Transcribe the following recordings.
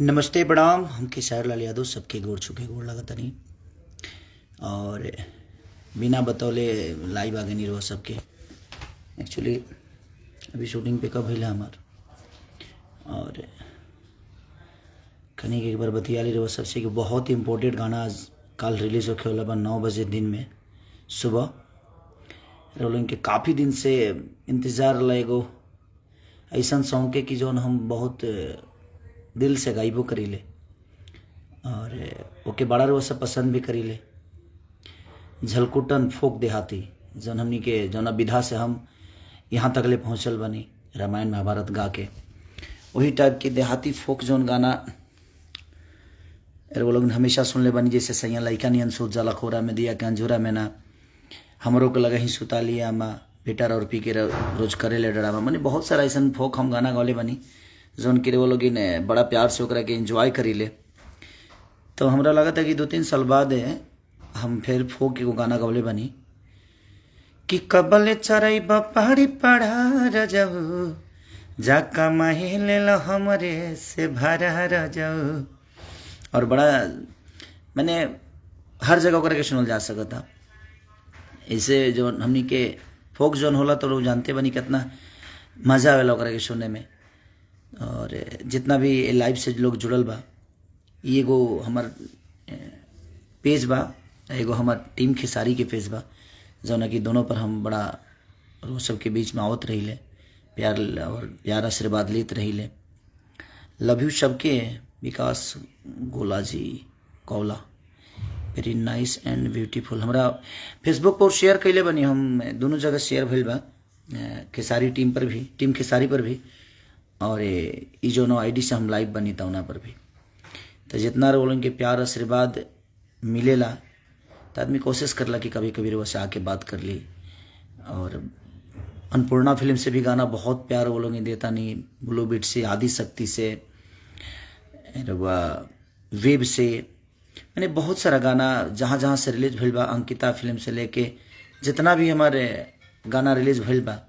नमस्ते प्रणाम। हमके लाल यादव सबके गोड़ छुके गोड़ लागतनी और बिना बतौले लाइव आ गनी रहो सबके। एक्चुअली अभी शूटिंग पे कब भइल हमार और कनी के एक बार बतिया ली रहो सबसे कि बहुत इम्पोर्टेंट गाना आज कल रिलीज होखे वाला बा 9 बजे दिन में सुबह। रोलिंग के काफ़ी दिन से इंतज़ार रहा एगो ऐसा सॉन्ग के कि जौन हम बहुत दिल से गाइबो करीले और ओके बड़ा रोज से पसंद भी करीले। झलकुटन फोक देहाती जौन हमनी के जौना विधा से हम यहाँ तक ले पहुँचल बनी रामायण महाभारत गा के, वही टाइप के देहाती फोक जौन गाना वो लोग हमेशा सुन ले बनी। जैसे सैया लैका नियन सूत जाला खोरा में दिया के अंजूरा में ना, हमरो के लगा ही सुता लिया अम्मा बेटा और पी के रोज करे ले डरावा। माने बहुत सारा ऐसा फोक हम गाना गौले बनी जौन के वो लोग बड़ा प्यार से ओकरा के एंजॉय करी ले। तो हमरा लगा था कि 2-3 साल बाद हम फिर फोक एगो गाना गौले बनी कि कबल चरई पहाड़ी पढ़ा रजऊ जाका माही ले लो हमरे से भरा रजऊ। और बड़ा मैंने हर जगह ओकरा के सुनल जा सकता। ऐसे जो हमनी के फोक जोन होला तो लोग जानते बनी कितना मज़ा आवेला ओकरा के सुने में। और जितना भी लाइव से लोग जुड़ल बा, ई एगो हमार पेज बा, एगो हमार टीम खेसारी के पेज बा, जौन कि दोनों पर हम बड़ा रोज सबके बीच में आवत रहीले, प्यार और प्यार आशीर्वाद लेत रहीले। लव you सबके। विकास गोला जी कौला, वेरी नाइस एंड ब्यूटीफुल। हमरा फेसबुक पर शेयर कैले बनी हम, दोनों जगह शेयर भइल बा, खेसारी टीम पर भी, टीम खेसारी पर भी और ई जो आईडी से हम लाइव बनी तौना पर भी। तो जितना रोलन के प्यार आशीर्वाद मिलेला तो आदमी कोशिश करला कि कभी कभी वो से आके बात कर ली। और अन्नपूर्णा फिल्म से भी गाना बहुत प्यार वो लोग देता नहीं, ब्लू बीट से, आदि शक्ति से, वेब से, मैंने बहुत सारा गाना जहाँ जहाँ से रिलीज भइल बा, अंकिता फिल्म से लेके जितना भी हमारे गाना रिलीज भइल बा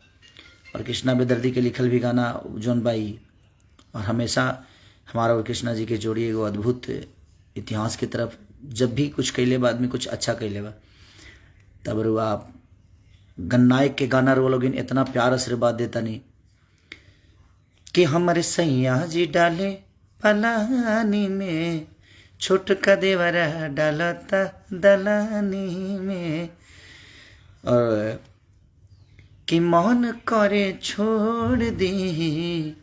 और कृष्णा बेदर्दी के लिखल भी गाना जौन बाई। और हमेशा हमारा और कृष्णा जी के जोड़ी एगो अद्भुत इतिहास की तरफ, जब भी कुछ कैले बा आदमी कुछ अच्छा कैले बा। तब रुआ गन्नायक के गाना रो लोग इतना प्यार आशीर्वाद देता नहीं कि हमारे सैया जी डाले पलानी में, छोटका देवरा डालता दलानी में, और कि मन करे छोड़ दी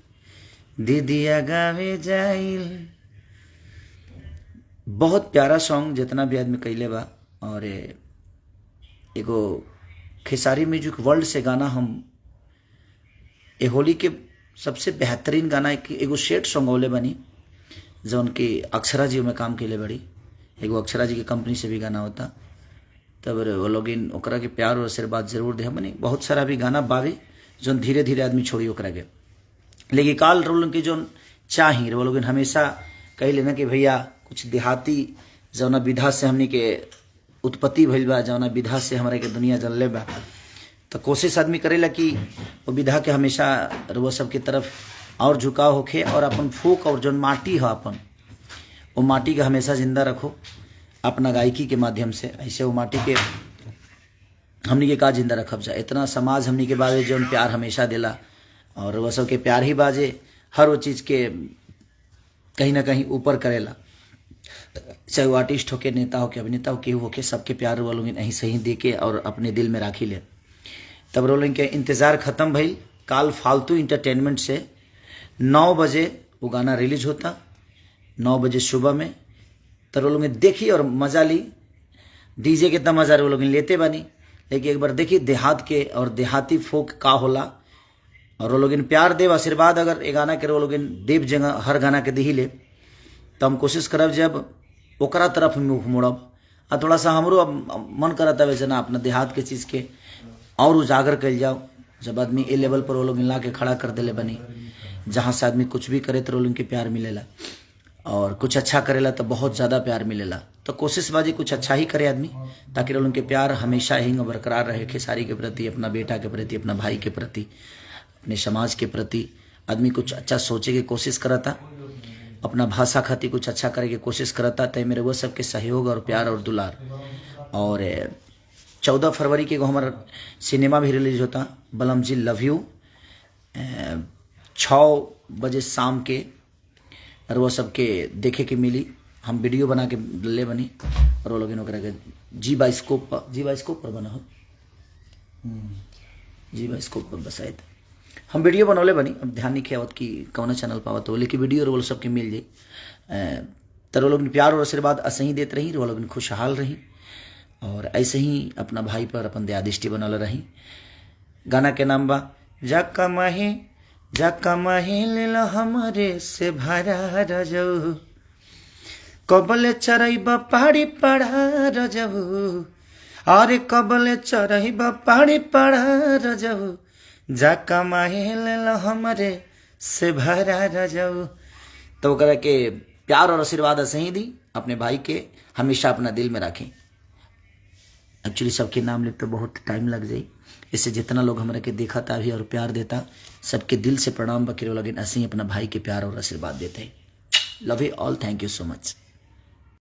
दीदिया गावे जाइल। बहुत प्यारा सॉन्ग जितना भी आदमी कैले बा। और एगो खेसारी म्यूजिक वर्ल्ड से गाना हम ए होली के सबसे बेहतरीन गाना एक एगो सेट सॉन्ग गौले बनी, जौन की अक्षरा जी में काम कैले बड़ी। एगो अक्षरा जी के कंपनी से भी गाना होता, तब वो लोग ओकरा के प्यार और आशीर्वाद जरूर दे। मनी बहुत सारा भी गाना बावे जौन धीरे धीरे आदमी छोड़ी ओकरा के, लेकिन काल रोल के जौन चाही वो लोग हमेशा कही लेना कि भैया कुछ देहाती जौना विधा से हमनी के उत्पत्ति भइल बा, जौना विधा से हमारे के दुनिया जनले बा, तो कोशिश आदमी करेला कि वो विधा के हमेशा रुआ सबके तरफ और झुकाव होखे और अपन फोक और जौन माटी है अपन वो माटी के हमेशा जिंदा रखो अपना गायकी के माध्यम से। ऐसे वो माटी के हमनी के का जिंदा रखब जा, इतना समाज हमनी के बाजे जौन प्यार हमेशा देला और वह सबके प्यार ही बाजे हर वो चीज़ के कहीं ना कहीं ऊपर करेला, चाहे वो आर्टिस्ट होके, नेता होके, अभिनेता हो, केहू होके, सबके प्यार वो लोग यहीं सही दे के और अपने दिल में राखी ले। तब रोलिंग के इंतज़ार ख़त्म भइल। काल फालतू इंटरटेनमेंट से 9 बजे वो गाना रिलीज होता, 9 बजे सुबह में। तो वो लोग देखी और मज़ा ली। डीजे कितना मज़ा वो लोग लेते बनी, लेकिन एक बार देखी देहात के और देहाती फोक का होला। और वो लोग प्यार देव आशीर्वाद अगर ए गाना के वो लोग देव जगह हर गाना के दही ले तो हम कोशिश करब जब ओकरा तरफ मुख मोड़ब। आ थोड़ा सा हमरो अब मन करता वैसे ना अपना देहात के चीज़ के और उजागर कल जाओ। जब आदमी ए लेवल पर वो लोग ला के खड़ा कर दिले बनी, जहाँ से आदमी कुछ भी करे तो लोग के प्यार मिलेला और कुछ अच्छा करेला तो बहुत ज़्यादा प्यार मिलेला। तो कोशिश बाजी कुछ अच्छा ही करे आदमी ताकि लोगन के प्यार हमेशा ही बरकरार रहे खेसारी के प्रति, अपना बेटा के प्रति, अपना भाई के प्रति, अपने समाज के प्रति। आदमी कुछ अच्छा सोचे की कोशिश करता। अपना भाषा खातिर कुछ अच्छा करे के कोशिश करता, तो मेरे वो सबके सहयोग और प्यार और दुलार। और 14 फरवरी के एगो हमार सिनेमा भी रिलीज होता, बलम जी लव you, 6 बजे शाम के, और वो सबके देखे के मिली। हम वीडियो बना के ले बनी और वो लोग के जी बाइस्कोप पर, जी बाइस्कोप पर बना हो, जी बाइस्कोप पर बसायत हम वीडियो बनौले बनी। अब ध्यान नहीं आवत कि कौन चैनल पावत हो, लेकिन वीडियो रोल सबके मिल जाई। तो लोग प्यार और आशीर्वाद ऐसे ही देते रही, वो लोग खुशहाल रही और ऐसे ही अपना भाई पर अपन दया दृष्टि बनल रही। गाना के नाम बा जाका माही, जाका माही ले हमारे से भरा रजऊ, कबले चरैबा पहाड़ी पढ़ा रजऊ, अरे कबले चरैबा पहाड़ी पढ़ा रजऊ, जाका माही ले हमारे से भरा रजऊ। तो ओकरा के प्यार और आशीर्वाद ऐसे ही दी, अपने भाई के हमेशा अपना दिल में रखें। एक्चुअली सबके नाम ले तो बहुत टाइम लग जाई, इससे जितना लोग हमरा के देखा था भी और प्यार देता, सबके दिल से प्रणाम बकरे लगे, ऐसे ही अपना भाई के प्यार और आशीर्वाद देते हैं। Love you all, thank you so much.